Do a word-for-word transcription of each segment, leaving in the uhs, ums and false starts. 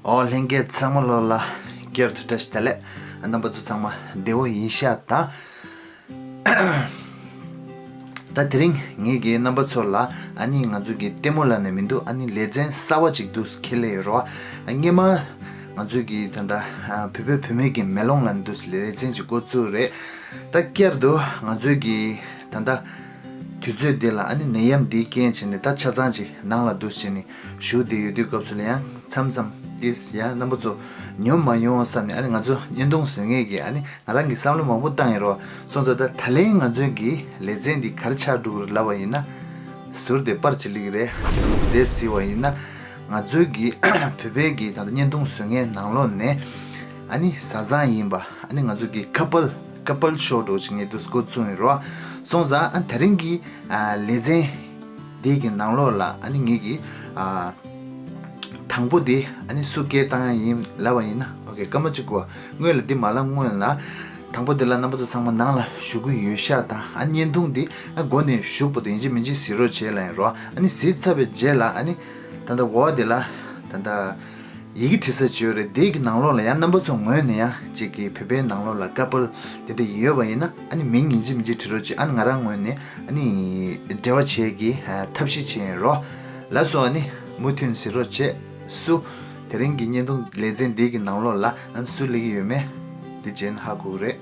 ཨོ་ལྷན་རྒྱས་ཚང་མ་ལོ་ལ་བསྐྱར་དུ་བཀྲ་ཤིས་བདེ་ལེགས། རྣམ་པ་ཚོ་ཚང་མ་བདེ་བོ་ཡིན་ཤག་ད། ད་དེ་རིང་ངེད་ཀྱིས་རྣམ་པ་ཚོ་ལ་ཨ་ནི་ང་ཚོ་གི་ལྟད་མོ་ལབ་ནས་མི་འདུག་ཨ་ནི་ལེ་ཚན་གསར་བ་ཅིག་འདུག་ཁྱེར་སླེབས་ཡོད་རེད་བ། སྔོན་མ་ང་ཚོ་གི་ད་ལྟ་བོད་པའི་བུད་མེད་ཀྱི་མེ་ལོང་ལབ་ནས་འདུག་ལེ་ཚན་ཅིག་འགོ་བཙུགས་རེད། ད་བསྐྱར་དུ་ང་ཚོ་གི་ད་ལྟ་དུས་ཚོད་འདི་ལ་ཨ་ནི་ནད་ཡམས་འདིའི་རྐྱེན་བྱས་ནས་ད་ཆ་ཚང་ཅིག་ནང་ལ་འདུག་བྱས་ནས་བཞུགས་བསྡད་ཡོད་དུས་སྐབས་སུ་ལ་ཡང་མཚམས་མཚམས་ཏིས་ཡང་རྣམ་པ་ཚོ་ཉོབ་མ་ཡོང་བསམ་ནས། ཨ་ནི་ང་ཚོ་བརྙན་ཐུང་བཟོ་མཁན་གྱིས་ཨ་ནི་ང་རང་གིས་བསམ་བློ་མང་པོ་བཏང་ཡིན་རོགས་སོང་ཙང་། ད་ད་ལན་ང་ཚོའི་གི་ལེ་ཚན་འདི་ག་རེ་ཆགས་འགྲོ་གི་རེད་ལབ་པ་ཡིན་ན། ཟུར་དེ་པར་ཅིག་སླེབས་ཀྱི་རེད། དེ་གཟིགས་པ་ཡིན་ན་ང་ཚོའི་གི་བོད་པའི་གི་ད་ལྟ་བརྙན་ཐུང་བཟོ་མཁན་ནང་ལོགས་ནས་ཨ་ནི་བཟའ་ཚང་ཡིན་པ། ཨ་ནི་ང་ཚོ་གི་ཁ་པལ་ཁ་པལ་ཤོ་འདྲ་བོ་ཅིག་ངས་འདུག་འགོ་བཙུགས་ཡིན་རོགས་སོང་ཙང་། ཨ་ནི་དེ་རིང་གི་ཨ་ལེ་ཚན་འདི་གི་ནང་ལོགས་ལ་ཨ་ནི་ངེད་ཀྱི་ཨ་དང་པོ་དེ་ཨ་ནི་སུ་སྐད་བཏང་ཡ་ཡིན་ལབ་པ་ཡིན་ན། ཨོ་ཀེ། སྐར་མ་གཅིག་གོ། སྔོན་ལ་འདི་མ་ལབ་སྔོན་ལ་དང་པོ་དེ་ལ་རྣམ་པ་ཚོ་ཚང་མ་ནང་ལ་བཞུགས་ཀྱི་ཡོད་ཤག་ད་ཨ་བརྙན་ཐུང་འདི་ཨ་འགོ་ནས་བཞུགས་པ་དང་ཡིན་གཅིག་མིན་གཅིག་གཟིགས་རོགས་བྱེད་ལབ་ཡིན་རོགས། ཨ་ནི་གཟིགས་ཚར་བའི་རྗེས་ལ་ཨ་ནི་ད་ལྟ་འོག་དེ་ལ་ད་ལྟ་ཡི་གེ་བྲིས་ས་ཅིག་ཡོད་རེད། དེ་གི་ནང་ལོགས་ལ་ཡང་རྣམ་པ་ཚོ་ངོས་ནས་ཡང་གཅིག་གི་བོད་པའི་ནང་ལོགས་ལ་ཁ་པལ་དེ་འདྲ་ཡོད་པ་ཡིན་ན་ཨ་ནི་མིང་ཡིན་གཅིག་མིན་གཅིག་བྲིས་རོགས་བྱེད། ཨ་ནི་ང་རང་ངོས་ནས་ཨ་ནི་འབྲེལ་བ་བྱེད་ཀྱི་ཐབས་ཤེས་བྱེད་ཡིན་རོགས། ལགས་སོ། ཨ་ནི་མུ་མཐུད་གཟིགས་རོགས་བྱེད། སུ་དེ་རིང་གི་བརྙན་ཐུང་ལེ་ཚན་འདི་གི་ནང་ལོགས་ལ་ཨ་ནི་སུ་སླེབས་ཀྱི་ཡོད་མེད་དེ་རྗེས་ནས་ཧ་གོ་གི་རེད།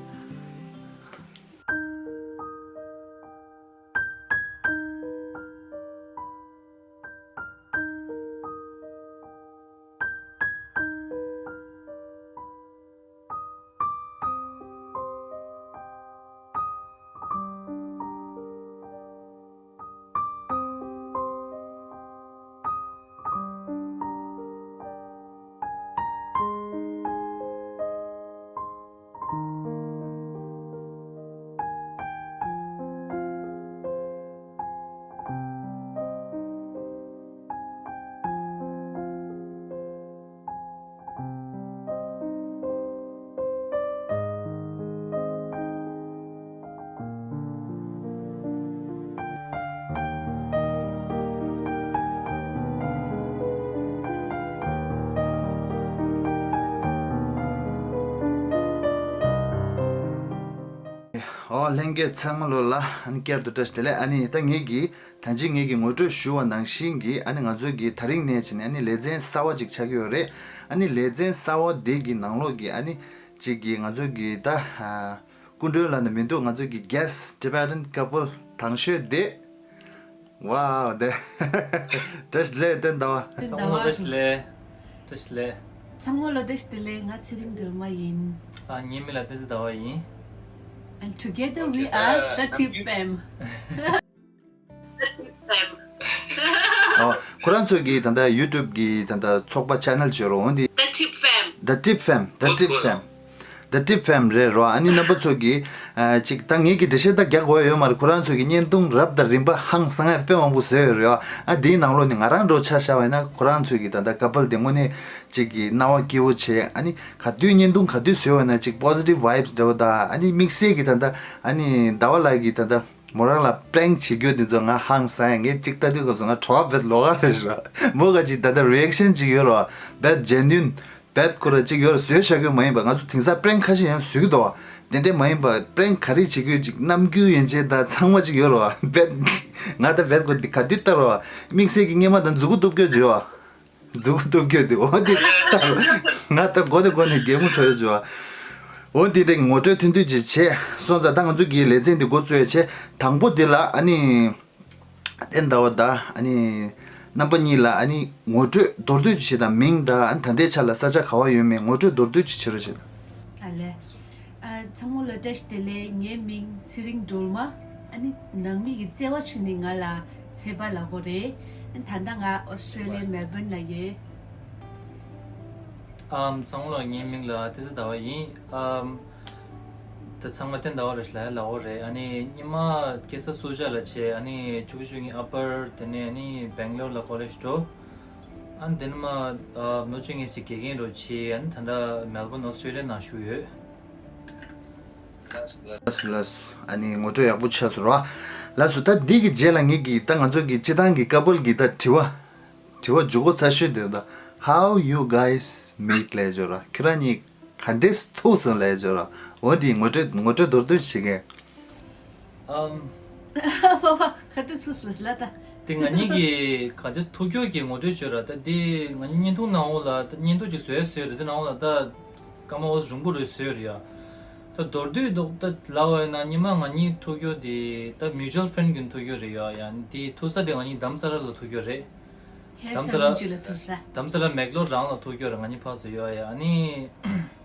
ཨོ་ལྷན་རྒྱས་ཚང་མ་ལོ་ལ་ཨ་ནི་བསྐྱར་དུ་བཀྲ་ཤིས་བདེ་ལེགས། ཨ་ནི་ད་ངེད་ཀྱིས་ད་ཅི་ངེད་ཀྱིས་ངོ་སྤྲོད་ཞུ་བ་ནང་བཞིན་གྱི་ཨ་ནི་ང་ཚོའི་གི་ད་རིང་ནས་བྱས་ནས་ཨ་ནི་ལེ་ཚན་གསར་བ་ཅིག་ཆགས་ཀྱི་ཡོད་རེད། ཨ་ནི་ལེ་ཚན་གསར་བ་དེ་གི་ནང་ལོགས་ཀྱི་ཨ་ནི་གཅིག་གི་ང་ཚོའི་གི་ད་ཨ་སྐུ་མགྲོན་ལབ་ན་མི་འདུག་ང་ཚོའི་གི་གྷེ་སི་ཊི་ཊི་བེ་ཊན་ཁ་པལ་དང་ཤོས་དེ། ཝའོ་དེ། བཀྲ་ཤིས་བདེ་ལེགས་བསྟན་ཟླ་བ། བསྟན་ཟླ་བ། བཀྲ་ཤིས་བདེ་ལེགས། བཀྲ་ཤིས་བདེ་ལེགས། ཚང་མ་ལ་བཀྲ་ཤིས་བདེ་ལེགས། ང་ཚེ་རིང་སྒྲོལ་མ་ཡིན། ཨ་ངའི་མིང་ལ་བསྟན་འཛིན་ཟླ་བ་ཡིན། And together we are the Tip Fam. ཨོ། ཁོ་རང་ཚོ་གི་ད་ལྟ་ཡུ་ཊུབ་གི་ད་ལྟ་ཚོགས་པ་ཆེ་ནལ་ཅིག་ཡོད་རེད། འོ་འདི། The Tip Fam. The Tip Fam. The Tip Fam. The Tip Fam རེད་རོ། ཨ་ནི་རྣམ་པ་ཚོ་གི་ཨ་ཅིག་ད་ངེད་ཀྱི་འགྲེལ་བཤད་ད་རྒྱག་དགོས་ཡ་ཡོད་མ་རེད། ཁོ་རང་ཚོ་གི་བརྙན་ཐུང་རབ་དང་རིམ་པ་ཧང་སང་ཡ་དཔེ་མང་པོ་བཟོས་ཡོད་རེད། ཨ་འདིའི་ནང་ལོགས་ནས་ང་རང་འདྲ་བོ་ཆ་བཞག་པ་ཡིན་ན་ཁོ་རང་ཚོ་གི་ད་ལྟ་ཁ་པལ་དེ་དངོས་གནས་ཅིག་གི་སྣང་བ་སྐྱིད་པོ་བྱས། ཨ་ནི་ག་དུས་བརྙན་ཐུང་ག་དུས་བཟོས་པ་ཡིན་ན་ཅིག་པོ་སི་ཊིབ་ཝའིབ་སི་འདྲ་བོ་དང་། ཨ་ནི་དམིགས་བསལ་གྱི་ད་ལྟ་ཨ་ནི་ཟླ་བ་ལགས་ཀྱི་ད་ལྟ་མོ་རང་ལ་པྲེང་བྱེད་རྒྱུ་དེ་ཚོ་ང་ཧང་སང་ཡ། ངས་གཅིག་ལྟ་དུས་སྐབས་སུ་ང་བྲོ་བ་རྦད་ལོག་ག་རེད་ཤག་མོ་ག་ཅིག་ད་ལྟ་རི་ཨེག་ཤན་ཅིག་ཡོད་རོ། རྦད་ཇེ་ནུན་རྦད་ཁོ་ར་ཅིག་ཡོད་རོ། བཟོས་བཞག་རྒྱུ་མ་ཡིན་པ། ང་ཚོ་དེང་སང་པྲེང་ཁ་ཤས་ཡང་བཟོ་གི་འདུག་བ། དེ་འདྲས་མ་ཡིན་པ་པྲེང་ག་རེ་བྱེད་རྒྱུ་ཅིག་རྣམ་འགྱུར་ཡན་ཆད་ད་ཚང་མ་ཅིག་ཡོད་རོ། རྦད་ང་ད་རྦད་ཁོ་འདི་ག་དུས་ལྟ་རོ། དམིགས་བསལ་གྱི་སྔས་མ་ད་མཛུ་གུ་གཏུབ་རྒྱུ་ཅིག་ཡོད་བ། མཛུ་གུ་གཏུབ་རྒྱུ་དེ་འོ་དེ་ལྟར་ང་ད་མགོ་ནས་མགོ་ནས་གད་མོ་འཕྲོ་ཡོད་ཅོ། འོ་དེ་རིང་ངོ་སྤྲོད་ཐུང་ཐུང་ཅིག་བྱས་སོང་ཙང་། ད་ང་ཚོ་གི་ལེ་ཚན་འདི་འགོ་བཙུགས་ཡ་བྱས། དང་པོ་དེ་ལ་ཨ་ནི་བསྟན་ཟླ་བ་དང་ཨ་ནི་རྣམ་པ་གཉིས་ལ་ཨ་ནི་ངོ་སྤྲོད་མདོར་བསྡུས་ཅིག་བྱེད་དང་། མིང་དང་ཨ་ནི་ད་ལྟའི་ཆ་ལ་ས་ཆ་ག་བ་ཡོད་མེད་ངོ་སྤྲོད་མདོར་བསྡུས་ཅིག་བྱེད་རོགས་བྱེད་དང་། ཨ་ལས། ཨ་ཚང་མ་ལ་བཀྲ་ཤིས་བདེ་ལེགས། ངའི་མིང་ཚེ་རིང་སྒྲོལ་མ། ཨ་ནི་ནང་མི་གི་བརྩེ་བ་ཆུ་ནི་ང་ལ་ཚེ་པ་ལབ་ཀྱི་ཡོད་རེད། ཨ་ནི་ད་ལྟ་ང་ཨོ་སི་ཊྲེ་ལི་ཡའི་མེལ་བྷོན་ལ་ཡོད། ཨམ་ཚང་མ་ལ་ངའི་མིང་ལ་བསྟན་འཛིན་ཟླ་བ་ཡིན། ཨམ་ད་ཚང་མ་བསྟན་ཟླ་བ་རེད་ལབ་ལབ་ཀྱི་ཡོད་རེད། ཨ་ནི་སྔོན་མ་སྐྱེས་ས་སུ་ཇཱ་ལ་བྱས། ཨ་ནི་ཆུ་ཚོད་བཅུ་གཉིས་ཨ་པར། དེ་ནས་ཨ་ནི་སྦེང་ལོར་ལ་ཀོ་ལེཇ་འགྲོ། ཨ་ནི་དེ་ནས་མར་ཨ་ལོ་བཅོ་ལྔ་ཞིག་དགེ་རྒན་འདྲ་བོ་བྱས། ཨ་ནི་ད་ལྟ་མེལ་བྷོན་ཨོ་སི་ཊྲེ་ལི་ཡ་ནང་བཞུགས་ཡོད། ལགས་སོ་ལགས་སོ། ཨ་ནི་ངོ་སྤྲོད་ཡག་པོ་ཆགས་སོང་ར། ལགས་སོ། ད་འདི་གི་རྗེས་ལ་ངེད་ཀྱིས་ད་ང་ཚོ་གི་སྤྱིར་བཏང་གི་ཀ་པལ་གྱི་ད་དྲི་བ་དྲི་བ་མཇུག་གུ་ཚར་ཤོས་དེ་ད་ How you guys meet ལབ་ཅོག་ར། ཁྱོད་རང་གཉིས་ག་འདྲས་ཐུག་སོང་ལབ་ཅོག་ར། འོ་དེ་ངོ་སྤྲོད་ངོ་སྤྲོད་མདོར་བསྡུས་བྱེད་མཁན། ཨམ། ཁ་ཏུ་སུ་སུ་ལ་ད། དེ་ང་གཉིས་ཀྱི་ག་ཚོད་ཐུག་རྒྱུ་གི་ངོ་སྤྲོད་བྱོས་ར། ད་དེ་ང་གཉིས་བརྙན་ཐུང་ནང་འོག་ལ་ད་བརྙན་ཐུང་ཅིག་བཟོས་བཟོས་རེད། དེ་ནང་འོག་ལ་ད་སྐར་མ་འོ་རིང་པོ་རེ་བཟོས་རེད་ཡ། ད་མདོར་བསྡུས་མདོག་ད་ལབ་པ་ཡིན་ན་སྔོན་མ་ང་གཉིས་ཐུག་རྒྱུ་དེ་ད་mutual friend བརྒྱུད་ཐུག་རྒྱུ་རེད་ཡ། ཡ་དེ་ཐུག་ས་དེ་ང་གཉིས་རྡ་རམ་ས་ལ་ལ་ཐུག་རྒྱུ་རེད། ཧེ་རྡ་རམ་ས་ས་ལ་ལ་ཅིག་ལ་ཐུག་ས། རྡ་རམ་ས་ལ་མེག་ལོར་རང་ལ་ཐུག་རྒྱུ་རེད། ང་གཉིས་ཕར་ཚུར་ཡོད་ཡ། ཨ་ནི་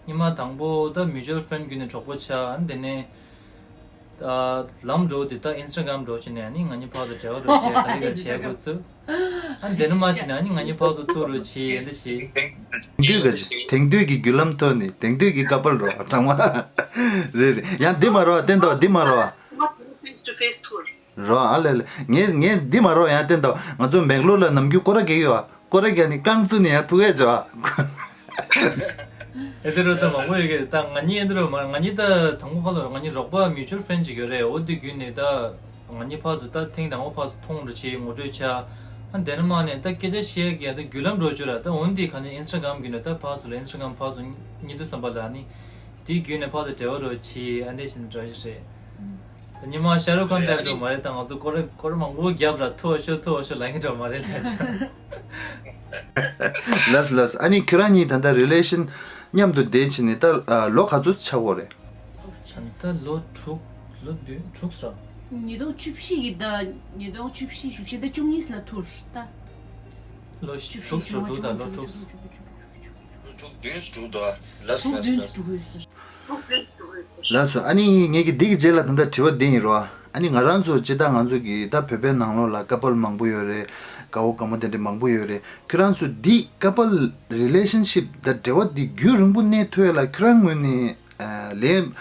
སྔོན་མ་དང་པོ་ད་mutual friend བརྒྱུད་ནས་གྲོགས་པོ་ཆགས། ཨ་ནི་དེ་ནས་ད་ལམ་འགྲོ་དེ་ད་Instagram འགྲོ་བྱས་ནས་ཨ་ནི་ང་གཉིས་ཕར་ཚུར་འབྲེལ་བ་འགྲོ་བྱས་ག་རེ་ག་བྱས་འགོ་ཚུགས། ཨ་ནི་དེ་ནས་མ་བྱས་ནས་ཨ་ནི་ང་གཉིས་ཕར་ཚུར་ཐུག་རོགས་བྱས་ཨ་འདི་བྱས། དེང་དུས་ཀྱི་དེང་དུས་ཀྱི་བརྒྱུད་ལམ་ཐོག་ནས་དེང་དུས་ཀྱི་ཀ་པལ་རོ་ཚང་མ་རེད་རེད། ཡང་འདི་མ་རོ་བསྟན་ཏོ་འདི་མ་རོ། Face to face tour། རོ་ཨ་ལེ་ལེ། ངས་ངས་འདི་མ་རོ་ཡང་བསྟན་ཏོ། ང་ཚོ་མེག་ལོར་ལ་ནམ་རྒྱུན་སྐོར་ར་རྒྱག་ཡོད་ཨ། སྐོར་ར་རྒྱག་ནི་རྐང་བཙུགས་ནི་ཡང་ཐུག་ཡས་ཅོ། ཨེ་དེ་རུ་ད་མང་པོ་ཡོད་གི། ད་ང་གཉིས་ཨེ་དེ་རུ་མ་ང་གཉིས་ད་དང་པོ་ཁ་ལོ་ང་གཉིས་རོགས་པ་mutual friend ཅིག་ཡོད་རེད། འོ་དེ་བརྒྱུད་ནས་ད་ང་གཉིས་ཕར་ཚུར་ད་ཐེངས་དང་པོ་ཕར་ཚུར་མཐོང་རུ་ཆེ་ངོ་སྤྲོད་བྱ། ཨ་དེ་ནས་མ་ནས་ད་སྐད་ཆ་བཤད་གི་ཡ་ད་བརྒྱུད་ལམ་འགྲོ་བཅུག་ར། ད་འོ་འདི་ག་ནས་Instagram བརྒྱུད་ནས་ད་ཕར་ཚུར་ལ་Instagram ཕར་ཚུར་གཉིས་དུ་བསམ་པ་ལ་ཨ་ནི་དེ་བརྒྱུད་ནས་ཕར་ཚུར་འབྲེལ་བ་རུ་ཆེ་ཨ་འདི་བཞིན་འདྲ་ཞིག་རེད། ཉི་མ་ཤ་རུ་ཁ་འདྲ་འགྲོ་མ་རེད། ད་ང་ཚོ་སྐོར་སྐོར་མང་པོ་བརྒྱབ་ར་ཐུག་ཤོ་ཐུག་ཤོ་ལ་ངེ་འགྲོ་མ་རེད་ལ། ལགས་ལགས། ཨ་ནི་ཁྱོད་རང་གཉིས་ད་ལྟ་relation མཉམ་དུ་བསྡད་ཕྱིན་ནས་ད་ལོ་ག་ཚོད་ཆགས་ཡོད་རེད། ད་ལྟ་ལོ་དྲུག་ལོ་བདུན་དྲུག་ཙམ། ཉིས་སྟོང་བཅུ་བཞི་གི་ད་ཉིས་སྟོང་བཅུ་བཞི་གི་ཕྱི་ཟླ་བཅུ་གཉིས་ལ་ཐུག་ད། ལོ་དྲུག་ཙམ་འགྲོ་ད་ལོ་དྲུག་ལོ་དྲུག་བདུན་ཙམ་འགྲོ་ད། ལགས་ལགས་ལགས། ལགས་སོ། ཨ་ནི་ངེད་ཀྱི་འདི་གི་རྗེས་ལ་ད་ལྟ་དྲི་བ་འདི་ཡིན་རོ། ཨ་ནི་ང་རང་ཚོ་སྤྱི་བཏང་ང་ཚོ་གི་ད་བོད་པའི་ནང་ལོགས་ལ་ཀ་པལ་མང་པོ་ཡོད་རེད། དགའ་བོ་དགའ་མོ་དེ་འདྲ་མང་པོ་ཡོད་རེད། ཁྱོད་རང་ཚོ་འདི་ཀ་པལ་relationship ད་འབྲེལ་བ་འདི་རྒྱུན་རིང་པོ་གནས་ཐུབ་ཡ་ལ་ཁྱོད་རང་ངོས་ནས་ལན་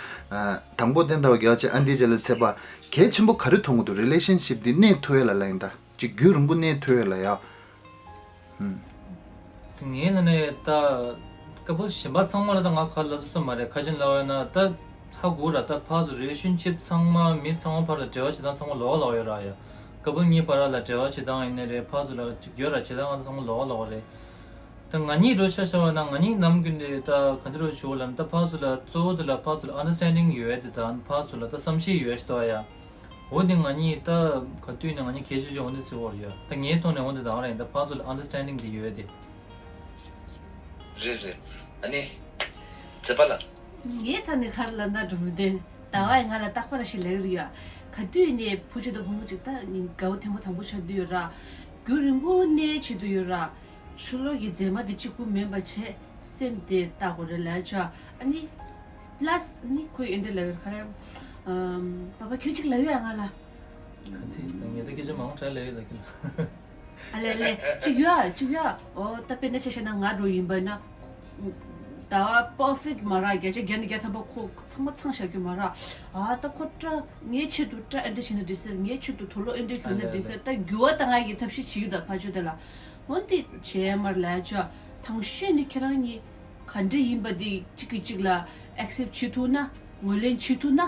དང་པོ་བསྟན་ཟླ་བ་རྒྱལ་བ་ཆེ་ཨ་འདི་རྗེས་ལ་ཚེ་པ་གལ་ཆེན་པོ་ག་རེ་མཐོང་གི་འདུག relationship འདི་གནས་ཐུབ་ཡ་ལ་ལ་ཡིན་ད་ཅིག་རྒྱུན་རིང་པོ་གནས་ཐུབ་ཡ་ལ་ཡ། ངའི་ནང་ནས་ད་ཀ་པལ་གཞན་པ་ཚང་མ་ལ་ད་ང་ཁ་ལ་ཚོ་མ་རེད། ཁ་ཅན་ལ་བ་ན་ད་ཧ་གོ་ར། ད་ཕར་ཚུར་relationship ཚང་མ་མི་ཚང་མ་བར་ལ་འབྲེལ་བ་བྱེད་སྟངས་ཚང་མ་ལོགས་ལོགས་ཡོད་ར་ཡ། ཀ་པལ་གཉིས་བར་ལ་འབྲེལ་བ་བྱེད་སྟངས་ཡིན་ནའི་རེད། ཕར་ཚུར་ལ་ཅིག་ཡོད་ར་བྱེད་སྟངས་ང་ཚང་མ་ལོགས་ལོགས་རེད། ད་ང་གཉིས་འགྲོ་ཆ་བཞག་པ་ན་ང་གཉིས་ནམ་རྒྱུན་དེ་ད་ག་འདི་རུ་བྱུང་ལ་ད་ཕར་ཚུར་ལ་གཙོ་བོ་དེ་ལ་ཕར་ཚུར་ལ་understanding ཡོད་དེ་ད་ཕར་ཚུར་ལ་ད་བསམ་ཤེས་ཡོད་ཞིག་ཏོ་ཡ། འོ་དེ་ང་གཉིས་ད་ག་དུས་ནས་ང་གཉིས་གལ་ཆེ་ཆེ་འོ་འདི་ཚོ་བོར་ཡོད། ད་ངའི་ཐོག་ནས་འོ་འདི་ད་ག་རང་ཡིན། ད་ཕར་ཚུར་ལ་understanding དེ་ཡོད་དེ། རེད་རེད། ཨ་ནི། མཛེས་པ་ལགས། ངའི་ཐོག་ནས་ག་རེ་ལབ་ན་འགྲོ་མི་འདུག་ཟླ་བ་ཡི་ང་ལ་རྟག་པར་ཞིག་ལབ་ཀྱི་ཡོད། ག་དུས་ནས་བུ་ཆེད་དུ་བུ་མོ་གཅིག་ད་ནི་དགའ་བོ་ཐེངས་པོ་དང་པོ་ཆགས་དུས་ཡོད་ར། རྒྱུན་རིང་པོ་གནས་བྱེད་དུས་ཡོད་ར། ཕྱི་ལོགས་ཀྱི་མཛེས་མ་དེ་གཅིག་པུ་མིན་པ་བྱས་སེམས་དེ་ལྟ་དགོས་རེད་ལབ་ཆོག་ཨ་ནི། plus ཨ་ནི་ཁོས་ཨེ་འདྲ་ལབ་ཡོད་ག་རེ། ཨམ། པ་པ་ཁྱོད་གཅིག་ལབ་ཡོད་ང་ལ། ག་དེ་ད་ངས་ད་སྐད་ཆ་མང་པོ་དྲག་ལབ་ཡོད་ལབ་ཀྱི་ལ། ཨ་ལེ་ལེ་གཅིག་ཡོད་གཅིག་ཡོད། ཨོ་ད་དཔེར་ན་ཆ་བཞག་ན་ང་འདྲ་ཡིན་པ་ན། ད་perfect མ་ར་བརྒྱ་ཆ་བརྒྱ་ནས་བརྒྱ་ཐམ་པ་ཁོ་ཚང་མ་ཚང་བཞག་རྒྱུ་མ་ར། ཨ་ད་ཁོ་སྐྲ་ངའི་ཆེད་དུ་སྐྲ་ཨེ་འདྲ་བྱས་ན་འགྲིག་ཟེར། ངའི་ཆེད་དུ་དུག་ལོག་ཨེ་འདྲ་གྱོན་ན་འགྲིག་ཟེར། ད་འགྱུར་བ་ད་ང་ཡི་ཐབས་ཤེས་བྱེད་ཀྱི་ཡོད་ད་ཕར་ཕྱོགས་དེ་ལ། འོན་ཏེ་བྱས་མར་ལས་ཆོག་དང་ཤོས་ནི་ཁྱེད་རང་གཉིས་ག་འདྲ་ཡིན་པ་དེ་གཅིག་གིས་གཅིག་ལ་accept བྱེད་ཐུབ་ན། ངོས་ལེན་བྱེད་ཐུབ་ན།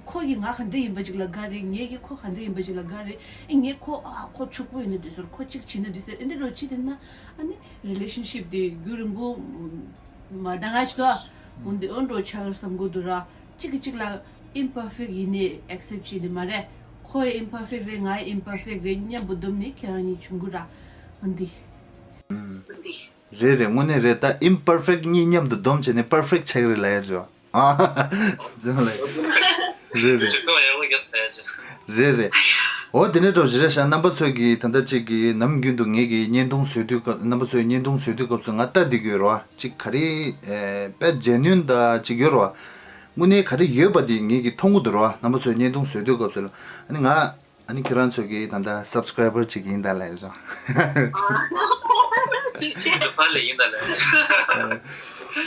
ཁོ་གིས་ང་ག་འདྲ་ཡིན་པ་ཅིག་ལ་དགའ་རེད། ངས་ཀྱིས་ཁོ་ག་འདྲ་ཡིན་པ་ཅིག་ལ་དགའ་རེད། ཨེ་ངས་ཁོ་ཨ་ཁོ་ཕྱུག་པོ་ཡིན་ན་འགྲིག་ཟེར། ཁོ་གཅིག་བྱེད་ན་འགྲིག་ཟེར། ཨེ་འདྲ་རོ་བྱེད་དེ་ན་ཨ་ནི་relationship དེ་རྒྱུན་རིང་པོ་མ་ད་ང་ཅི་ཏོ་འོན་ཏེ་འོན་འགྲོ་ཆགས་བསམ་གི་འདུག་ར། གཅིག་གིས་གཅིག་ལ་imperfect ཡིན་ནའི་accept བྱེད་དེ་མ་རེད། ཁོ་ཡི་imperfect རེད། ང་ཡི་imperfect རེད། མཉམ་པོ་བསྡོམས་ནས་ཁྱེད་རང་གཉིས་བྱུང་གི་ར། འོན་ཏེ། རེད་རེད། དངོས་གནས་རེད། ད་imperfect གཉིས་མཉམ་དུ་བསྡོམས་བྱས་ནས་perfect ཆགས་ཀྱི་རེད་ལབ་ཡ་ཅོ། ཨ། རྫོང་ལ། རེད་རེད། རེད་རེད། འོ་དེ་འདྲ་འདྲ་བོ་ཞིག་རེད་ཤག་རྣམ་པ་ཚོས་ཀྱིས་ད་ལྟ་གཅིག་གིས་ནམ་རྒྱུན་དུ་ངེད་ཀྱི་བརྙན་ཐུང་བཟོ་དུས་སྐབས་རྣམ་པ་ཚོས་བརྙན་ཐུང་བཟོ་དུས་སྐབས་སུ་ང་ལྟ་བསྡད་ཀྱི་ཡོད་རེད་བ། གཅིག་ག་རེ་དཔེ་genuine ད་གཅིག་ཡོད་རེད་བ། དངོས་གནས་ག་རེ་ཡོད་པ་དེ་ངེད་ཀྱིས་མཐོང་གི་འདུག་རེད་བ། རྣམ་པ་ཚོས་བརྙན་ཐུང་བཟོ་དུས་སྐབས་སུ་ལ་ཨ་ནི་ང་། ཨ་ནི་ཁྱེད་རང་ཚོ་གི་ད་ལྟ་subscriber ཅིག་ཡིན་ད་ལབ་ཡ་ཅོ།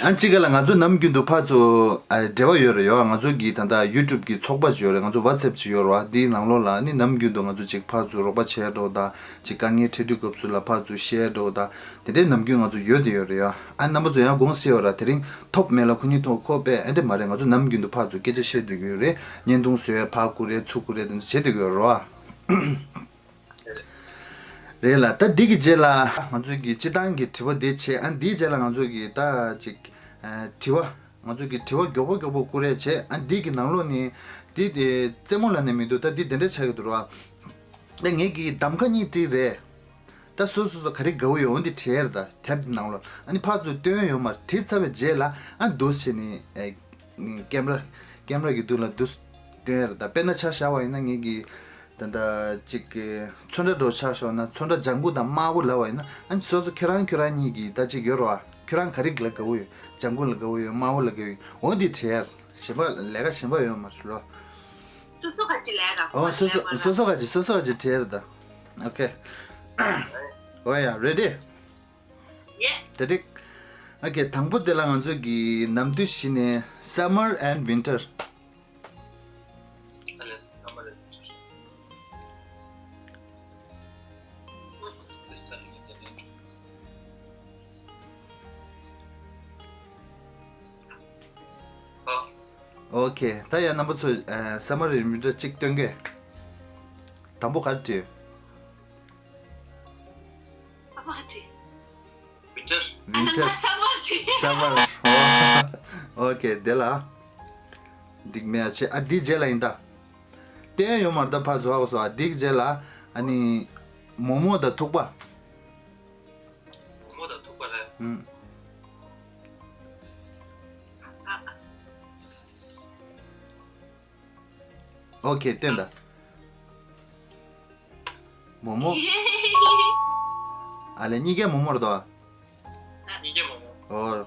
ཨ་ནི་གཅིག་ག་ལ་ང་ཚོ་ནམ་རྒྱུན་དུ་ཕར་ཚུར་ཨ་འབྲེལ་བ་ཡོད་རེད་ཡོད། ང་ཚོ་གི་ད་ལྟ་YouTube གི་ཚོགས་པ་ཅིག་ཡོད་རེད། ང་ཚོ་WhatsApp ཅིག་ཡོད་རེད་བ། འདིའི་ནང་ལོགས་ལ་ཨ་ནི་ནམ་རྒྱུན་དུ་ང་ཚོ་ཅིག་ཕར་ཚུར་རོགས་པ་བྱས་འགྲོ་ད་ཅིག་དཀའ་ངལ་འཕྲད་དུས་སྐབས་སུ་ལ་ཕར་ཚུར་བཤད་འགྲོ་ད་དེ་འདྲའི་ནམ་རྒྱུན་ང་ཚོ་ཡོད་དེ་ཡོད་རེད་ཡོད། ཨ་རྣམ་པ་ཚོ་ཡང་དགོངས་སེ་ཡོད་ར། དེ་རིང་ཐོབ་མེད་ལ་ཁོ་གཉིས་ཐོབ་ཁོ་པས་ཨེ་འདྲ་མ་རེད། ང་ཚོ་ནམ་རྒྱུན་དུ་ཕར་ཚུར་སྐད་ཆ་བཤད་སྡོད་ཀྱི་ཡོད་རེད། བརྙན་ཐུང་བཟོས་ཕར་བསྐུར་རེད་ཚུར་བསྐུར་རེད་དེ་ཚོ་བྱེད་སྡོད་ཀྱི་ཡོད་རེད་བ། རེད་ལ། ད་འདི་གི་རྗེས་ལ་ང་ཚོའི་གི་སྤྱི་བཏང་གི་དྲི་བ་འདི་བྱས། ཨ་འདིའི་རྗེས་ལ་ང་ཚོའི་གི་ད་ཅིག་ཨ་དྲི་བ། ང་ཚོའི་གི་དྲི་བ་མགྱོགས་པོ་མགྱོགས་པོ་བསྐུར་རེས་བྱས། ཨ་འདི་གི་ནང་ལོགས་ནས་འདི་དེ་རྩེད་མོ་ལབ་ནས་མི་འདུག་ད་འདི་དེ་འདྲ་ཆགས་ཀྱི་འདུག་ར། ཨ་ངེད་ཀྱི་གདམ་ཁ་གཉིས་བྲིས་རེད། ད་སོ་སོ་སོ་ག་རེ་དགའ་བོ་ཡོད་འོ་འདི་བྲིས་རེད། ད་དེབ་འདི་ནང་ལོགས་ཨ་ནི་ཕར་ཚུར་སྟོན་ཡོད་མ་རེད། བྲིས་ཚར་བའི་རྗེས་ལ་ཨ་འདུག་བྱས་ནས་ཨེ་ཀེམ་ར་ཀེམ་ར་གི་མདུན་ལ་འདུག་སྟོན་རེད། ད་དཔེར་ན་ཆ་བཞག་པ་ཡིན་ན་ངེད་ཀྱི་ད་ལྟ་གཅིག་གི་ཚོན་ཁྲ་འདྲ་ཆ་བཞག་ན་ཚོན་ཁྲ་ལྗང་གུ་དང་དམར་པོ་ལབ་པ་ཡིན་ན་ཨ་ནི་སོ་སོ་ཁྱོད་རང་ཁྱོད་རང་གཉིས་ཀྱི་ད་གཅིག་ཡོད་རེད་བ། ཁྱོད་རང་ག་རེ་ལ་དགའ་བོ་ཡོད། ལྗང་གུ་ལ་དགའ་བོ་ཡོད། དམར་པོ་ལ་དགའ་བོ་ཡོད། འོ་འདི་བྲིས་ཡར་གཞན་པ་ལས་ཀ་གཞན་པ་ཡོད་མ་རེད་རོ། སོ་སོ་ག་ཅི་ལས་ཀ་ཨོ་སོ་སོ་སོ་སོ་ག་ཅི་སོ་སོ་ག་ཅི་བྲིས་ཡར་ད། ཨོ་ཁེ། ཨོ་ཡ་རེ་ཌི། ཡེ། ད་ཏིག་ཨོ་ཁེ། དང་པོ་དེ་ལ་ང་ཚོ་གི་ནམ་དུས་བཞི་ནས་summer and winter། ཨོ་ཁེ། ད་ཡང་རྣམ་པ་ཚོས་ཨ་summer and winter གཅིག་སྟོན་གེ། དང་པོ་ག་རེ་བྲིས་ཡོད། ཨ་མ་ཧ་ཏི། Winter། Winter། ཨ་ན་summer་ཅིག summer། ཨོ་ཁེ། དེ་ལ་འགྲིག་མེད་ཨ་ཆེ། ཨ་འདི་རྗེས་ལ་ཡིན་ད། བསྟན་ཡོད་མ་རེད་ད། ཕར་བཟོ་ཨ་བཟོ། ཨ་འདི་རྗེས་ལ་ཨ་ནི་མོག་མོག་དང་ཐུག་པ། མོག་མོག་དང་ཐུག་པ་རེད། ཨུམ། ཨོ་ཁེ། སྟོན་ད། མོག་མོག་ཨ་ལས་གཉིས་ཀའི་མོག་མོག་རེད་དོ། གཉིས་ཀའི་མོག་མོག་ཨོ།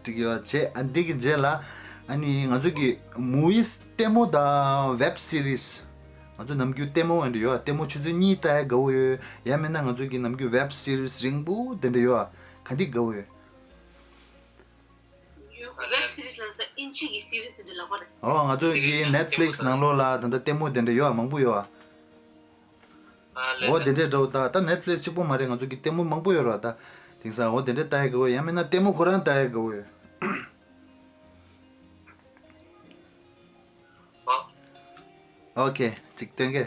འགྲིག་ཡོད་བྱས། ཨ་འདི་གི་རྗེས་ལ་ཨ་ནི་ང་ཚོ་གི་movies་ལྟད་མོ་དང་web series། ང་ཚོ་ནམ་རྒྱུན་ལྟད་མོ་འདྲ་ཡོད། ལྟད་མོ་ཆུ་ཚོད་གཉིས་ལྟ་ཡ་དགའ་བོ་ཡོད། ཡང་མིན་ན་ང་ཚོ་གི་ནམ་རྒྱུན་web series་རིང་པོ་དེ་འདྲ་ཡོད། ག་འདི་དགའ་བོ་ཡོད། Web series་ལ་ད་ཨིན་ཇི་གི་series་འདི་ལབ་པ་རེད། ཨོ་ང་ཚོ་གི་Netflix་ནང་ལོགས་ལ་ད་ལྟ་ལྟད་མོ་དེ་འདྲ་ཡོད་མང་པོ་ཡོད། ཨོ་དེ་འདྲའི་འདྲ་བོ་ད་ད་Netflix་གཅིག་པོ་མ་རེད། ང་ཚོ་གི་ལྟད་མོ་མང་པོ་ཡོད་རེད་ད། དེང་སང་ཨོ་དེ་འདྲ་ལྟ་ཡ་དགའ་བོ་ཡོད། ཡང་མིན་ན་ལྟད་མོ་ཁོ་རང་ལྟ་ཡ་དགའ་བོ་ཡོད། ཨོ་ཁེ། གཅིག་སྟོན་གེ།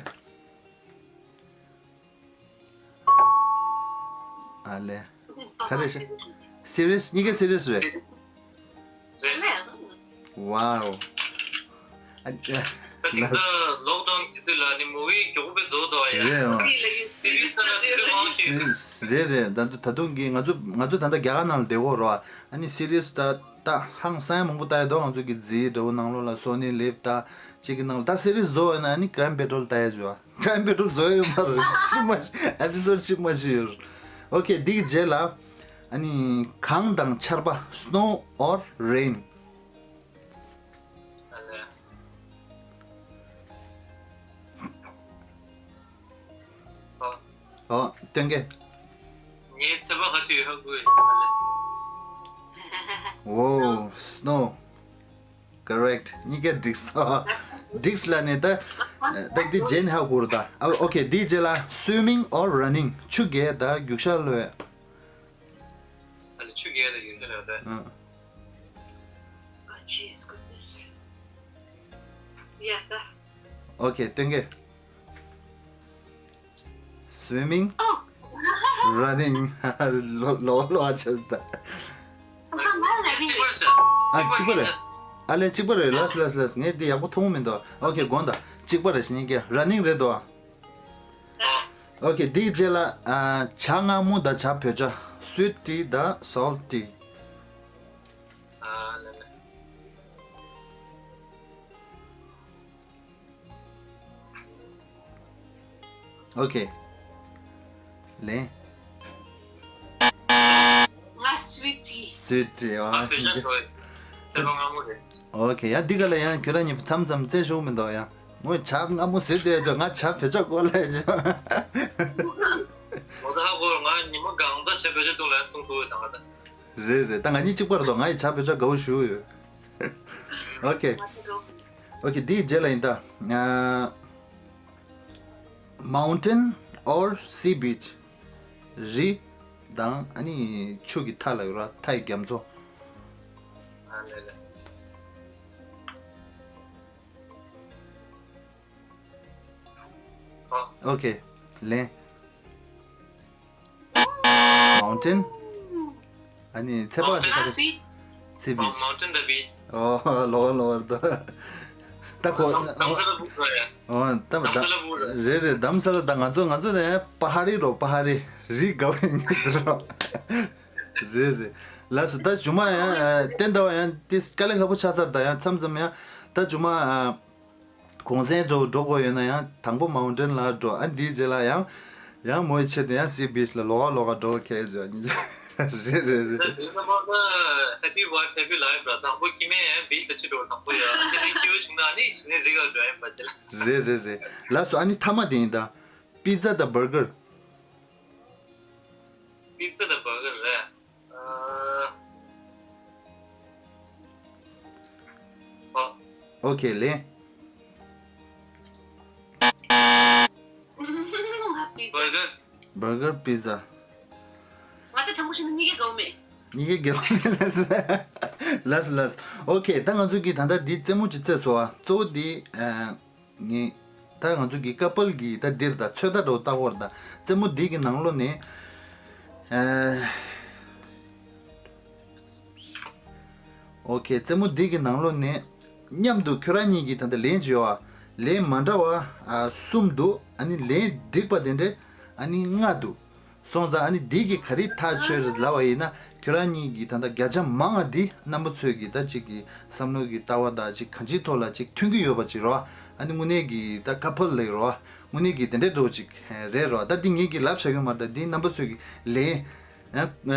ཨ་ལས། ག་རེ་ཤེས། series་གཉིས་ཀ་series་རེད། རེད། Wow། ཨ་ད་དེང་སང་lockdown་གི་དུས་ལ་ནི་movie་མགྱོགས་པོ་བཟོ་འདུག་ཡ། རེད་ཨོ། series་ཚ་ལ་དུས་ཚོད་མང་ཤོས། series་རེད་རེད། ད་ད་དུང་གི་ང་ཚོ་ང་ཚོ་ད་ལྟ་རྒྱ་གར་ནང་ལ་བསྡད་ཡོད་རེད་བ། ཨ་ནི་series་ད་ད་ཧང་སང་མང་པོ་ལྟ་ཡ་འདུག་ང་ཚོ་གི་Zee་འདྲ་བོ་ནང་ལོགས་ལ་Sony Live་ད་གཅིག་གི་ནང་ལ་ད་series་བཟོ་བ་ཡིན་ན་ཨ་ནི་Crime Patrol་ལྟ་ཡ་བཟོ་བ། Crime Patrol་བཟོ་ཡ་ཡོད་མ་རེད། ཤི་མ་ཤི་episode་ཤི་མ་ཤི་ཡོད། ཨོ་ཁེ། འདི་གི་རྗེས་ལ་ཨ་ནི་གངས་དང་ཆར་པ། Snow or rain། ཨོ་སྟོན་གེ། ངའི་ཚོད་དཔག་ག་ཚོད་ཡོད་ཧ་གོ་ཡོད། Wow, snow། Correct། གཉིས་ཀ་འགྲིག་སོང་། འགྲིག་ལ་ནི་ད། ད་འདི་རྗེས་ནས་ཧ་གོ་རུ་ད། ཨ་ཨོ་ཁེ། འདིའི་རྗེས་ལ་swimming or running། ཆུ་རྐྱལ་དང་རྒྱུག་ཤར་གློད་ཡ། ཨ་ལས་ཆུ་རྐྱལ་དང་རྒྱུག་ཤར་གློད་ཡ་ད། ཨ། Oh, jeez, goodness. Yeah, ད། ཨོ་ཁེ། སྟོན་གེ། Swimming། Oh. Running། ལོ་ལོ་ལོ་ཨ་ཆེ་ད། གཅིག་པ་རེད། ཨ་གཅིག་པ་རེད། ཨ་ལས་གཅིག་པ་རེད། ལགས་ལགས་ལགས། ངས་འདི་ཡག་པོ་མཐོང་མི་འདུག་ཨོ་ཁེ། དགོངས་དག་གཅིག་པ་རེད་ཤི་ཉིན་གྱི་running་རེད་དོ། ཨོ་ཁེ། འདིའི་རྗེས་ལ་ཨ་ཇ་མངར་མོ་དང་ཇ་བོད་ཇ། Sweet tea་དང་salt tea། ཨོ་ཁེ། ལན། ང་sweet tea། Sweet tea། ཨོ་ང་བོད་ཇ་ཁེ། འགྲོ་ཡི། ཐེ་བ་མངར་མོ་རེད། ཨོ་ཁེ། ཡ་འདི་ག་ལ་ཡང་ཁྱོད་རང་གཉིས་མཚམས་མཚམས་རྩེ་ཞུགས་མི་འདུག་ཡ། ངོས་ཇ་མངར་མོ་ཟོས་བསྡད་ཅོ། ང་ཇ་བོད་ཇ་སྐོར་ལ་ཡ་ཅོ། ངོ་ཚ་ཧ་གོ། ང་ཉི་མ་གང་ཚ་ཇ་བོད་ཇ་བཏུང་ལ་བཏུང་ཐུབ་ཡོད་ད་ང་ད། རེད་རེད། ད་ང་གཉིས་གཅིག་པ་རེད་དོ། ང་ཡི་ཇ་བོད་ཇ་དགའ་བོ་ཞུ་ཡོད། ཨོ་ཁེ། ཨོ་ཁེ། འདིའི་རྗེས་ལ་ཡིན་ད། ཨ། Mountain or sea beach། རི་དང་ཨ་ནི་ཆུ་གི་མཐའ་ལ་ཡོད་ར། མཐའི་རྒྱ་མཚོ། ཨ་ལེ་ལེ། ཨོ། ཨོ་ཁེ། ལན། Mountain? ཨ་ནི་ཚེ་དཔག་ཟེར་ད་ག་Sea Beach. Mountain the beach. ཨོ་ལོ་ལོ་ད། ད་ཁོ་དྷ་རམ་ས་ལ་བུ་ར་ཡ། ཨོ་ད་དྷ་རམ་ས་ལ་བུ་ར། རེད་རེད། དྷ་རམ་ས་ལ། ད་ང་ཚོ་ང་ཚོ་ནས་པ་ཧ་རི་རོ། པ་ཧ་རི་རི་དགའ་བོ་ཡིན་གྱི་འདུག་རོ། རེད་རེད། ལགས་སོ། ད་ཇུ་མ་ཡང་བསྟན་ཟླ་བ་ཡང་ཏིས་དཀའ་ལས་ཁག་པོ་ཆགས་ཚར། ད་ཡང་མཚམས་མཚམས་ཡང་ད་ཇུ་མ་གུང་སེང་འགྲོ་འགྲོ་དགོས་ཡོད་ན་ཡང་དང་པོ་Mountain ལ་འགྲོ། ཨ་འདིའི་རྗེས་ལ་ཡང་ཡང་མོའི་ཆེད་དུ་ཡང་Sea Beach ལ་ལོགས་ཀ་ལོགས་ཀ་འགྲོ་ཁེལ་ཟེར། རེད་རེད་རེད། དེ་ཚང་མ་ད་Happy wife happy life ར། དང་པོ་སྐྱེ་དམན་ཡང་beach ལ་ཅི་འགྲོ། དང་པོ་ཡ་ཨ་ནི་སྐྱེ་བོ་བྱུང་ན་ཨ་ནི་ཞི་ནས་རི་ག་འགྲོ་ཡིན་པ་ཅི་ལ། རེད་རེད་རེད། ལགས་སོ། ཨ་ནི་མཐའ་མ་དེ་ཡིན་ད། Pizza དང་Burger། Pizza དང་Burger རེད། ཨོ། ཨོ་ཁེ་ལེ། Burger. Burger, pizza. ང་ད་དྲང་པོ་བཤད་ན་གཉིས་ཀའི་དགའ་བོ་མེད། གཉིས་ཀའི་དགའ་བོ་མེད། ལགས་སོ་ལགས་སོ། ཨོ་ཁེ། ད་ང་ཚོ་གིས་ད་ལྟ་འདི་རྩེད་མོ་ཅིག་རྩེས་སོང་བ། གཙོ་བོ་འདི་ཨ། ངས་ད་ང་ཚོ་གི་ཀ་པལ་གི་ད་འདིར་ད་ཚོད་ལྟ་འདྲ་བོ་ལྟ་བོར་ད་རྩེད་མོ་འདི་གི་ནང་ལོགས་ནས། ཨ། ཨོ་ཁེ། རྩེད་མོ་འདི་གི་ནང་ལོགས་ནས་མཉམ་དུ་ཁྱོད་རང་གཉིས་ཀྱི་ད་ལྟ་ལན་ཅིག་ཡོད་ཨ། ལན་མ་འདྲ་བ་ཨ་གསུམ་འདུག་ཨ་ནི་ལན་འགྲིག་པ་དེ་འདྲ་ཨ་ནི་ལྔ་འདུག་སོང་ཙང་ཨ་ནི་འདི་གི་ག་རེ་ཐག་ཆོད་རེད་ལབ་པ་ཡིན་ན། ཁྱོད་རང་གཉིས་ཀྱི་ད་ལྟ་བརྒྱ་ཆ་མང་བ་འདི་རྣམ་པ་ཚོས་ཀྱི་ད་ཅིག་གི་བསམ་བློ་གི་ལྟ་བ་དང་ཅིག་གང་ཅིའི་ཐོག་ལ་ཅིག་མཐུན་གྱི་ཡོད་པ་ཅིག་རོ། ཨ་ནི་དངོས་གནས་ཀྱི་ད་ཀ་པལ་ལབ་རོ། དངོས་གནས་ཀྱི་དེ་འདྲའི་འགྲོ་ཅིག་རེད་རོ། ད་འདི་ངེད་ཀྱིས་ལབ་བྱ་གི་མ་རེད། ད་འདི་རྣམ་པ་ཚོས་ཀྱི་ལན། ཨ།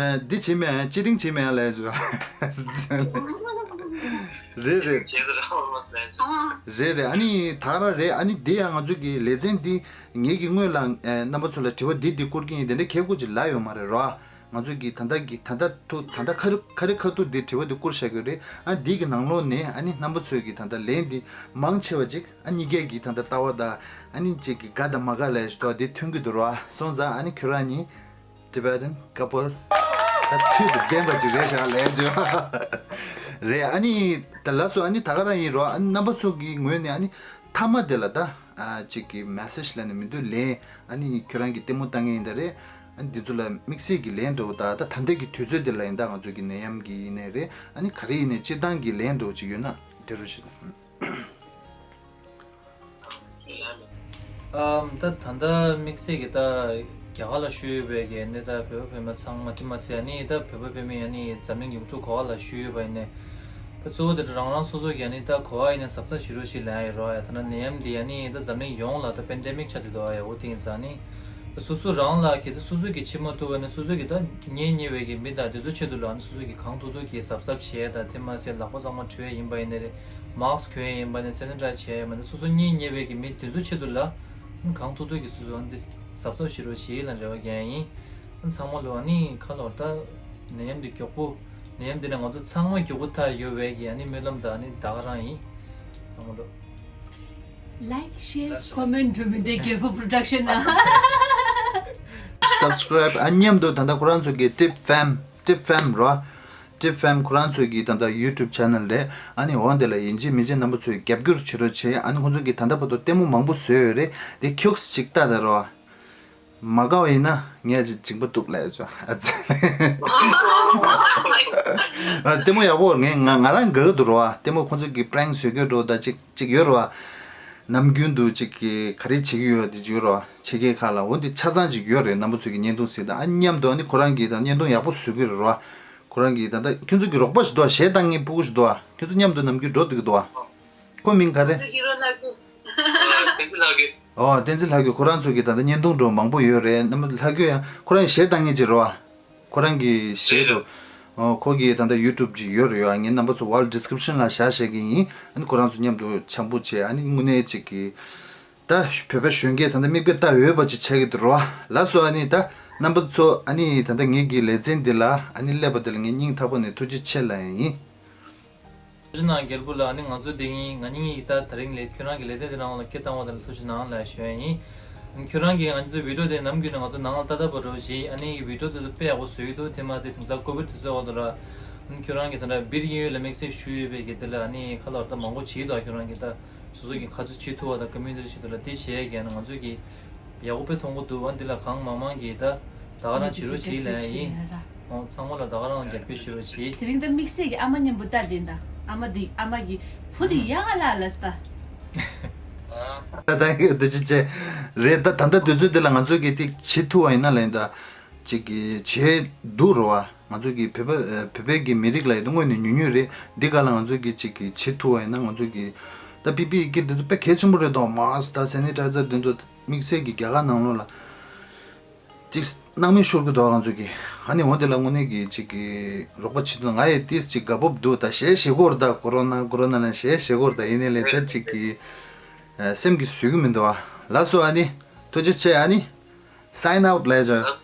འདི་བྱེད་མེད། ཅི་ཏིང་བྱེད་མེད་ལབ་ཞུ། རེད་རེད། བྱེད་ཟེར་ར་བ་མ་ཟེར་ཞུ། རེད་རེད། ཨ་ནི་ད་ག་རང་རེད། ཨ་ནི་འདི་ཡང་ང་ཚོ་གི་ལེ་ཚན་འདི་ངེད་ཀྱི་སྔོན་ལ་ཨ་རྣམ་པ་ཚོ་ལ་དྲི་བ་འདི་འདི་བསྐུར་གྱི་ཡིན། དེ་འདྲ་གལ་ཀུ་ཅིག་ལབ་ཡོད་མ་རེད་རོ། ང་ཚོ་གི་ད་ལྟ་གི་ད་ལྟ་ཐུག་ད་ལྟ་ཁ་རི་ཁ་རི་ཁ་ཐུག་འདི་དྲི་བ་འདི་བསྐུར་བཞག་གི་རེད། ཨ་འདི་གི་ནང་ལོགས་ནས་ཨ་ནི་རྣམ་པ་ཚོས་གི་ད་ལྟ་ལན་འདི་མང་ཆེ་བ་ཅིག་ཨ་གཉིས་ཀའི་གི་ད་ལྟ་ལྟ་བ་དང་ཨ་ནི་ཅིག་གི་དགའ་དང་མ་དགའ་ལབ་ཞུ་དོ་འདི་མཐུན་གྱི་འདུག་རོ། སོང་ཙང་ཨ་ནི་ཁྱོད་རང་གཉིས་Tibetan couple ད་ཚུལ་དུ་ལྡན་པ་ཅིག་རེད་ཤག་ལབ་ཞུ། རེད། ཨ་ནི་ད་ལགས་སོ། ཨ་ནི་ད་ག་རང་ཡིན་རོ། ཨ་ནི་རྣམ་པ་ཚོ་གི་ངོས་ནས་ཨ་ནི་མཐའ་མ་དེ་ལ་ད་ཨ་ཅིག་གི་message ལབ་ནས་མི་འདུག་ལན། ཨ་ནི་ཁྱོད་རང་གི་ལྟད་མོ་ལྟ་མཁན་ཡིན་ད་རེད། ཨ་ནི་འདི་ཚོ་ལ་དམིགས་བསལ་གྱི་ལན་འདྲ་བོ་ད་ད་ད་ལྟ་གི་དུས་ཚོད་འདི་ལ་ཡིན་ད་ང་ཚོ་གི་ནད་ཡམས་ཀྱི་ཡིན་ནའི་རེད། ཨ་ནི་ག་རེ་ཡིན་ནའི་སྤྱིར་བཏང་གི་ལན་འདྲ་བོ་ཅིག་ཡོད་ན་འདྲི་རོགས་ཞུ། ཨམ། ད་ད་ལྟ་དམིགས་བསལ་གྱི་ད་རྒྱ་གར་ལ་བཞུགས་ཡོད་པའི་གི་ནི་ད་བོད་པ་བོད་མི་ཚང་མ་དེ་མ་ཟད་ནི་ད་བོད་པ་བོད་མི་ཡང་ནི་འཛམ་གླིང་ཡོངས་གྲགས་ག་བ་ལ་བཞུགས་ཡོད་པ་ཡིན་ནའི་ད་གཙོ་བོ་དེ་རང་རང་སོ་སོ་གི་ཡང་ནི་ད་ག་བ་ཡིན་ནའི་གཟབ་གཟབ་བྱེད་རོགས་ཞེས་ལན་ཡོད་རོགས་ཡ། ད་ན་ནད་ཡམས་འདི་ཡང་ནི་ད་འཛམ་གླིང་ཡོངས་ལ་ད་པེན་ཌེ་མིག་ཆགས་བསྡད་འདུག་ཡ། འོ་དེ་ཡིན་ཙང་ནི་ད་སོ་སོ་རང་ལ་གལ་སྲིད་སོ་སོ་གི་འཆི་མ་ཐུབ་པ་ནི་སོ་སོ་གི་ད་གཉེན་ཉེ་བའི་གི་མི་དང་དེ་ཚོ་ཆེད་དུ་ལ་ནི་སོ་སོ་གི་གང་ཐུབ་ཐུབ་ཀྱི་གཟབ་གཟབ་བྱས་ད་དེ་མ་ཟད་ལག་པ་གཙང་མ་འཁྲུ་ཡ་ཡིན་པ་ཡིན་ནའི་རེད། མཱསྐ་གྱོན་ཡིན་པ་ནས་སེ་ནི་ཊའི་ཛར་བྱས་ཡིན་པ་ནས་སོ་སོ་གཉེན་ཉེ་བའི་གི་མི་དེ་ཚོ་ཆེད་དུ་ལ་གང་ཐུབ་ཐུབ་ཀྱི་སོ་སོ་འདི་གཟབ་གཟབ་བྱེད་རོགས་བྱེད་ལ་རེ་བ་རྒྱག་ཡིན། ཚང་མ་ལོ་ཨ་ནི་ཁ་ལོར་ད་ནད་ཡམས་འདི་མགྱོགས་པོ་ནད་ཡམས་འདི་ནས་ང་ཚོ་ཚང་མ་མགྱོགས་པོ་ཐར་ཡོང་བའི་གི་ཨ་ནི་སྨོན་ལམ་དང་ཨ་ནི་ད་ག་རང་ཡིན། ཚང་མ་ལོ། Like, share, comment འགྲོ་མི་འདི་རྒྱལ་པོ་པོ་རོ་ཌག་ཤན་ན། Subscribe ཨ་མཉམ་དུ་ད་ལྟ་ཁོ་རང་ཚོ་གི་ཊིབ་ཕེམ། ཊིབ་ཕེམ་རོ། ཊིབ་ཕེམ་ཁོ་རང་ཚོ་གི་ད་ལྟ་ཡུ་ཊུབ་ཆེ་ནལ་རེད། ཨ་ནི་འོ་དེ་ལ་ཡིན་གཅིག་མིན་གཅིག་རྣམ་པ་ཚོས་རྒྱབ་སྐྱོར་བྱེད་རོགས་བྱེད། ཨ་ནི་ཁོ་ཚོ་གི་ད་ལྟ་བར་དུ་ལྟད་མོ་མང་པོ་བཟོས་ཡོད་རེད། དེ་ཁྱུགས་ཅིག་ལྟ་ད་རོ། མ་དགའ་བ་ཡིན་ན་ངས་ཅིག་སྦྱིན་པ་འདུག་ལབ་ཡོད་ཅོ། ཨ་ཙི། ཨ་ལྟད་མོ་ཡག་པོ་ངས་ང་ང་རང་དགའ་གི་འདུག་རོ། ལྟད་མོ་ཁོ་ཚོ་གི་པྲེང་བཟོས་གི་འགྲོ་ད་ཅིག་ཅིག་ཡོད་རོ། ནམ་རྒྱུན་དུ་ཅིག་གི་ག་རེ་བྱེད་ཀྱི་ཡོད་དེ་ཅིག་ཡོད་རོ། ཕྱི་རྒྱལ་ཁག་ལ་འོ་འདི་ཆ་ཚང་ཅིག་ཡོད་རེད། རྣམ་པ་ཚོ་གི་བརྙན་ཐུང་གཟིགས་ད་ཨ་མཉམ་དུ་ཨ་ནི་ཁོ་རང་གི་ད་བརྙན་ཐུང་ཡག་པོ་བཟོས་གི་རེད་རོ། ཁོ་རང་གི་ད་ལྟ་ཁྱོད་ཚོ་གི་རོགས་པ་ཞིག་འདུག་ག་གཞས་བཏང་མཁན་ཕྲུ་གུ་ཞིག་འདུག་ག་ཁྱོད་ཚོ་མཉམ་དུ་ནམ་རྒྱུན་འགྲོ་འདུག་གི་འདུག་ག་ཁོ་མིང་ག་རེ། ཁོ་ཚོ་ཧི་རོ་ལྷ་སྐུ། བསྟན་འཛིན་ལྷ་སྐུ། ཨོ་བསྟན་འཛིན་ལྷ་སྐུ་ཁོ་རང་ཚོ་གི་ད་ལྟ་བརྙན་ཐུང་འགྲོ་མང་པོ་ཡོད་རེད། རྣམ་པ་ལྷ་སྐུ་ཡང་ཁོ་རང་གཞས་བཏང་མཁན་ཅིག་རེད་བ། ཁོ་རང་གི་གཞས་འགྲོ། ཨོ་ཁོ་གི་ད་ལྟ་ཡུ་ཊུབ་ཅིག་ཡོད་རེད་ཡ། ངས་རྣམ་པ་ཚོ་ཝལ་ཌི་སི་ཀི་རིབ་ཤན་ལ་བཞག་བཞག་གི་ཡིན། ཨ་ནི་ཁོ་རང་ཚོ་མཉམ་དུ་འཆམ་པོ་བྱས་ཨ་ནི་དངོས་གནས་ཅིག་གི་ད་བོད་པ་གཞོན་སྐྱེས་ད་ལྟ་མིག་དཔེ་ལྟ་འོས་པ་ཅིག་ཆགས་ཀྱི་འདུག་རོ། ལགས་སོ། ཨ་ནི་ད་རྣམ་པ་ཚོ་ཨ་ནི་ད་ལྟ་ངེད་ཀྱི་ལེ་ཚན་འདི་ལ་ཨ་ནི་སླེབས་པ་དེ་ལ་ངས་སྙིང་ཐག་པ་ནས་ཐུགས་རྗེ་ཆེ་ལབ་ཡ་ཡིན། ཐུགས་རྗེ་གནང་རྒྱལ་པོ་ལགས། ཨ་ནི་ང་ཚོ་འདི་ཡིན། ང་གཉིས་ཀྱིས་ད་དེ་རིང་ལས་ཁྱོད་རང་གི་ལེ་ཚན་འདི་ནང་ལ་སྐད་བཏང་བ་དེ་ལ་ཐུགས་རྗེ་གནང་ལབ་ཞུ་ཡ་ཡིན། ཨ་ནི་ཁྱོད་རང་གིས་ང་ཚོའི་བི་ཌི་ཡོ་དེ་ནམ་རྒྱུན་ནས་ང་ཚོ་ནང་ལ་ལྟ་ལྟ་བུ་རོ་བཞི་ཨ་ནི་བི་ཌི་ཡོ་དེ་ཚོ་དཔེ་ཡག་པོ་བཟོ་གི་འདུག་དེ་མ་ཟད་དེང་སང་ཀོ་བིཌ་དུས་ཚོད་འོག་ཏུ་ལ་ཨ་ནི་ཁྱོད་རང་གིས་ད་ལྟ་སྦིར་དབྱིན་ཡུལ་ལ་དམིགས་བསལ་བཞུགས་ཡོད་པའི་གི་དེ་ལ་ཨ་ནི་ཁ་ལོར་ད་མང་པོ་བྱེད་འདུག་ཁྱོད་རང་གིས་ད། སོ་སོ་གི་ག་ཚོད་བྱེད་ཐུབ་པ་དང་ཀོ་མིའུ་ནི་ཊི་བྱེད་ཐུབ་ལ་དེ་བྱེད་ཡས་ཀྱི་ང་ཚོ་གི་ཡག་པོ་དཔེ་མཐོང་གི་འདུག་ཨ་འདི་ལ་གང་མང་མང་གིས་ད་ ད་ག་རང་བྱེད་རོགས་བྱེད་ལབ་ཡིན། ཨོ་ཚང་མ་ལ་ད་ག་རང་རྒྱབ་སྐྱོར་བྱེད་རོགས་བྱེད། དེ་རིང་ད་དམིགས་བསལ་གྱི་ཨ་མ་མཉམ་པོ་ལྟ་དེ་ད་ཨ་མ་འདི་ཨ་མ་གི་བུ་འདི་ཡག་ག་ལ་ལ་སྟ། ད་ཡོད་དུ་ཅི་བྱེད་རེད། ད་ད་ལྟ་དུས་ཚོད་འདི་ལ་ང་ཚོ་གི་ཏིག་བྱེད་ཐུབ་པ་ཡིན་ན་ལན་ད་ཅིག་གི་བྱེད་འདུག་རོ་བ། ང་ཚོ་གི་བོད་པ་བོད་པའི་གི་མི་རིགས་ལ་ཡོད་དུ་དངོས་ནས་ཉུང་ཉུང་རེད། འདི་ག་ལ་ང་ཚོ་གི་ཅིག་གི་བྱེད་ཐུབ་པ་ཡིན་ན་ང་ཚོ་གི་ད་པི་པི་ཨི་ཀིཊ་འདི་ཚོ་དཔེ་གལ་ཆེན་པོ་རེད་དོ། མཱསི་ད་སེ་ནི་ཊའི་ཛར་འདི་ཚོ་དམིགས་བསལ་གྱི་རྒྱ་གར་ནང་ལོགས་ལ་ཅིག་སྣང་མེད་ཤོར་གི་འདུག་ང་ཚོ་གི། ཨ་ནི་འོ་དེ་ལ་དངོས་གནས་ཀྱི་ཅིག་གི་རོགས་པ་བྱེད་དུ་ང་ཡི་ཏིས་ཅིག་དགའ་སྤོབས་འདུག་ད་ཞེས་ཞེ་གོ་ར་ད་ཀོ་རོ་ན་ཀོ་རོ་ན་ལ་ཞེས་ཞེ་གོ་ར་ད་ཡིན་ནའི་ལས་ད་ཅིག་གི་སེམས་ཀྱི་བཟོད་ཀྱི་མི་འདུག་ཨ་ལགས་སོ། ཨ་ནི་ཐུགས་རྗེ་ཆེ། ཨ་ནི་སའིན་ཨའུཊ་ལས་བྱོས།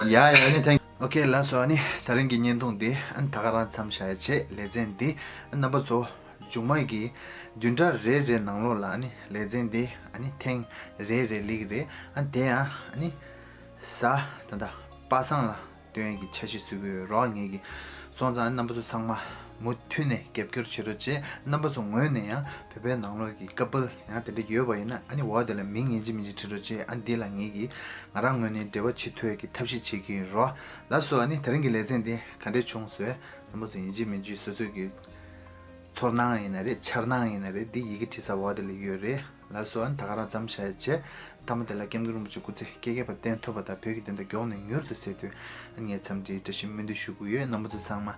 ཡ་ཡ། ཨ་ནི་ཐེང་། ཨོ་ཁེ་ལགས་སོ། ཨ་ནི་ད་རིང་གི་བརྙན་ཐུང་འདི་ཨ་ནི་ད་ག་རང་མཚམས་བཞག་ཡ་བྱེད། ལེ་ཚན་འདི་ཨ་རྣམ་པ་ཚོ་མཇུག་མ་གི་བདུན་ཕྲག་རེ་རེ་ནང་ལོགས་ལ་ཨ་ནི་ལེ་ཚན་འདི་ཨ་ནི་ཐེངས་རེ་རེ་ལིག་རེ་ཨ་ནི་དེ་ཡང་ཨ་ནི་གཟའ་ད་ལྟ་པ་སངས་ལ་སྟོན་ཡས་ཀྱི་འཆར་གཞི་བཟོ་གི་ཡོད་རོགས། ངེད་ཀྱི་སོང་ཙང་རྣམ་པ་ཚོ་ཚང་མ་མུ་མཐུད་ནས་རྒྱབ་སྐྱོར་བྱེད་རོགས་བྱེད། རྣམ་པ་ཚོ་ངོས་ནས་ཡང་བོད་པའི་ནང་ལོགས་ཀྱི་ཀ་པལ་ཡང་དེ་འདྲ་ཡོད་པ་ཡིན་ན་ཨ་ནི་འོག་དེ་ལ་མིང་ཡིན་གཅིག་མིན་གཅིག་བྲིས་རོགས་བྱེད། ཨ་ནི་འདི་ལ་ངེད་ཀྱིས་ང་རང་ངོས་ནས་འབྲེལ་བ་བྱེད་ཐུབ་ཡས་ཀྱི་ཐབས་ཤེས་བྱེད་ཀྱི་ཡིན་རོགས། ལགས་སོ། ཨ་ནི་དེ་རིང་གི་ལེ་ཚན་འདི་ག་འདྲས་བྱུང་སོང་། རྣམ་པ་ཚོ་ཡིན་གཅིག་མིན་གཅིག་སོ་སོའི་གི་ཚོར་སྣང་ཡིན་ན་རེད། འཆར་སྣང་ཡིན་ན་རེད། འདི་ཡི་གེ་བྲིས་ས་འོག་དེ་ལ་ཡོད་རེད། ལགས་སོ། ཨ་ནི་ད་ག་རང་མཚམས་བཞག་ཡ་བྱེད། མཐའ་མ་དེ་ལ་ཀེམ་ཀུ་རིན་པོ་ཆེ་སྐུ་ཚེ་བསྐལ་བརྒྱར་བརྟན་ཐུབ་པ་དང་བོད་ཀྱི་བདེན་མཐའ་མགྱོགས་ནས་མྱུར་དུ་གསལ་དོན་ཨ་ནི་ངས་འཚམས་འདྲིའི་བཀྲ་ཤིས་སྨོན་འདུན་ཞུ་གི་ཡོད། རྣམ་པ་ཚོ་ཚང་མ་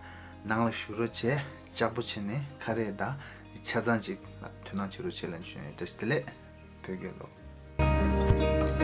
ནང་ལ་བཞུགས་རོགས་བྱེད། ལྕགས་པོ་བྱས་ནས་ཁ་རས་དང་ཆ་ཚང་ཅིག་ལ་དོ་སྣང་བྱེད་རོགས་བྱེད་ལ་ཞུ་ཡ། བཀྲ་ཤིས་བདེ་ལེགས། བོད་རྒྱལ་ལོ།